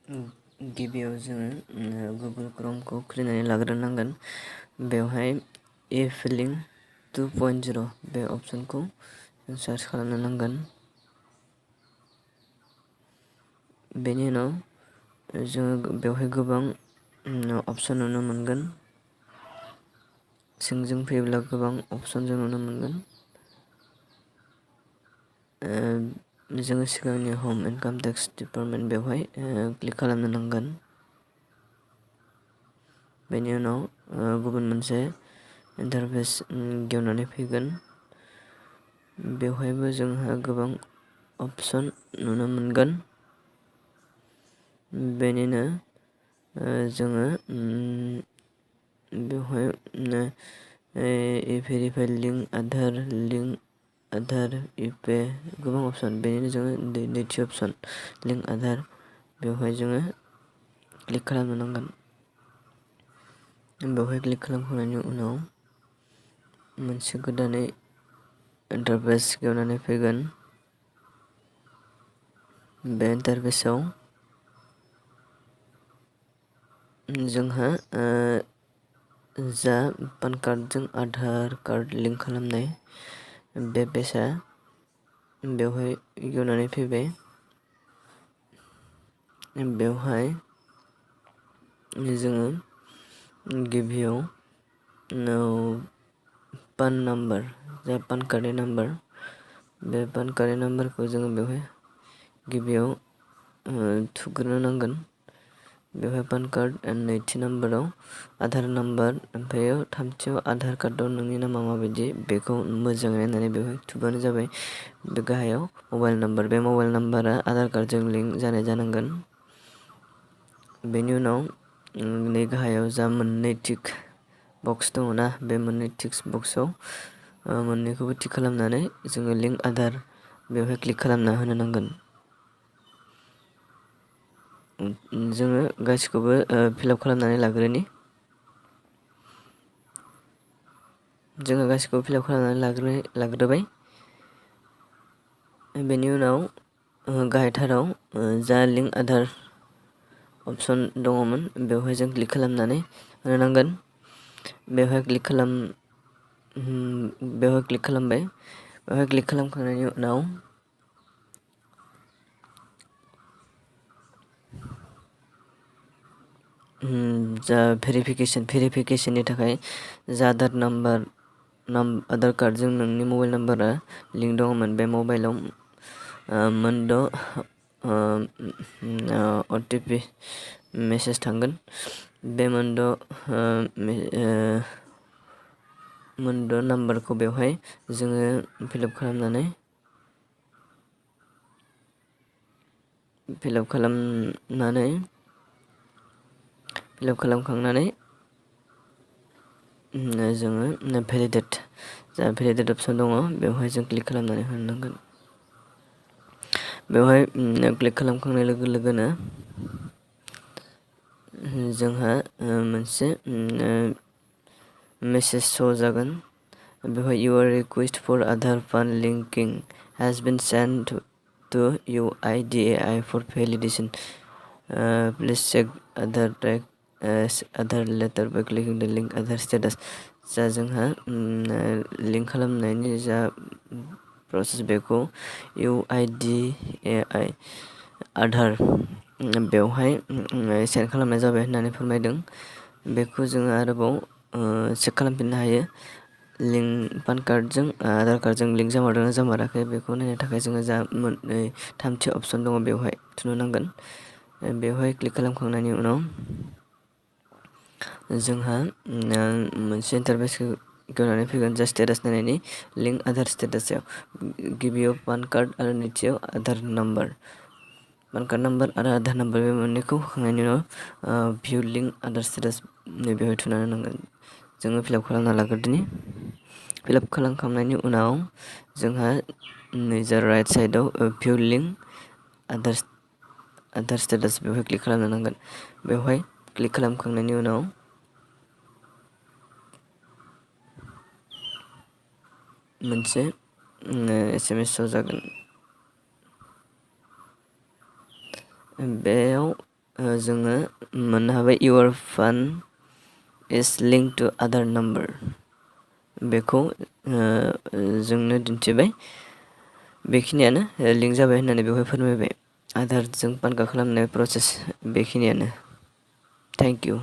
गिबियाव जोङो गुगोल क्रोमखौ खुलिनानै लाग्रोनांगोन। बेवहाय इफिलिं 2.0 बे अपसनखौ जों सार्च खालामनो नांगोन। बेनि उनाव जोङो बेवहाय गोबां अपसन नुनो मोनगोन। सिंजों फैयोब्ला गोबां अपसन जों नुनो मोनगोन। जोङो सिगांनि हम इनकाम टेक्स डिपार्टमेन्ट बेवहाय क्लिक खालामनो नांगोन। बेनि उनाव गुबुन मोनसे इन्टारफेस गेवनानै फैगोन। बेवहायबो जोंहा गोबां अपसन नुनो मोनगोन। बेनिनो जोङो बेवहाय भेरिफाइ लिंक आधार इउपे गोबां अपसन। बेनिनो जोङो नैथि अपसन लिंक आधार बेवहाय जोङो क्लिक खालामनो नांगोन। बेवहाय क्लिक खालामखांनायनि उनाव मोनसे गोदानै इन्टारफेस गेवनानै फैगोन। बे इन्टारफेसआव जोंहा जा पान कार्डजों आधार कार्ड लिंक खालामनाय बे पेजआ बेवहाय गेवनानै फैबाय। बेवहाय जोङो गिबियाव पान नाम्बार जा पान कार्डनि नाम्बार बे पान कार्डनि नाम्बारखौ जोङो बेवहाय गिबियाव थुग्रोनो नांगोन। बेवहाय पान कार्ड नैथि नाम्बाराव आधार नाम्बार ओमफ्राय थामथियाव आधार कार्डआव नोंनि नामा माबायदि बेखौ मोजाङै नायनानै बेवहाय थुबानो जाबाय। बे गाहायाव मबाइल नाम्बार बे मबाइल नाम्बारा आधार कार्डजों लिंक जानाय जानांगोन। बेनि उनाव नै गाहायाव जा मोननै टिक बक्स दङ ना बे मोननै टिक्स बक्सआव मोननैखौबो टिक खालामनानै जोङो लिंक आधार बेवहाय क्लिक खालामना होनो नांगोन। जोङो गासिखौबो फिलआप खालामनानै लाग्रोनि। जोङो गासिखौबो फिलआप खालामनानै लाग्रोबाय। बेनि उनाव गाहायथाराव जा लिंक आधार अपसन दङमोन बेवहाय जों क्लिक खालामनानै होनो नांगोन। बेवहाय क्लिक खालामबाय। बेवहाय क्लिक खालामखांनायनि उनाव जा भेरिफिकेसननि थाखाय जा आधार कार्डजों नोंनि मबाइल नाम्बारा लिंक दङमोन बे मबाइलाव मोनद' OTP मेसेज थांगोन। बे मोनद' नाम्बारखौ बेवहाय जोङो फिलआप खालामखांनानै जोङो भेलिडेट अपसन दङ बेवहाय जों क्लिक खालामनानै होनो नांगोन। बेवहाय क्लिक खालामखांनाय लोगो लोगोनो जोंहा मोनसे मेसेज श' जागोन। बेवहाय your request for Aadhaar PAN linking has been sent to UIDAI for validation. Please check Aadhaar letter by clicking the link Aadhaar status. जा जोंहा लिंक खालामनायनि जा प्रसेस बेखौ UIDAI आधार बेवहाय सेन्ड खालामनाय जाबाय होननानै फोरमायदों। बेखौ जोङो आरोबाव चेक खालामफिननो हायो। लिंक पान कार्डजों आधार कार्डजों लिंक जामारदोंना जामाराखै बेखौ नायनो थाखाय जोङो जा थामथि अपसन दङ बेवहाय थुनो नांगोन। बेवहाय क्लिक खालामखांनायनि उनाव जोंहा मोनसे इन्टारफेस गेवनानै फैगोन जा स्टेटास नायनायनि लिंक आधार स्टेटासआव गिबियाव पान कार्ड आरो नैथियाव Aadhaar number. PAN card number आरो आधार नाम्बार बे मोननैखौ होखांनायनि उनाव भिउ लिंक आधार स्टेटास बेवहाय थुनानै नांगोन। जोङो फिलआप खालामना लाग्रोदिनि। फिलआप खालामखांनायनि उनाव जोंहा नैजा राइट साइडआव भिउ लिंक आधार स्टेटास बेवहाय क्लिक खालामनो नांगोन। बेवहाय क्लिक खालामखांनायनि उनाव मोनसे SMS श' जागोन। बेयाव जोङो मोननो हाबाय your PAN is linked to other number बेखौ जोंनो दिन्थिबाय बेखिनियानो लिंक जाबाय होननानै बेवहाय फोरमायबाय आधारजों पान कार्ड खालामनाय प्रसेस बेखिनियानो थेंक इउ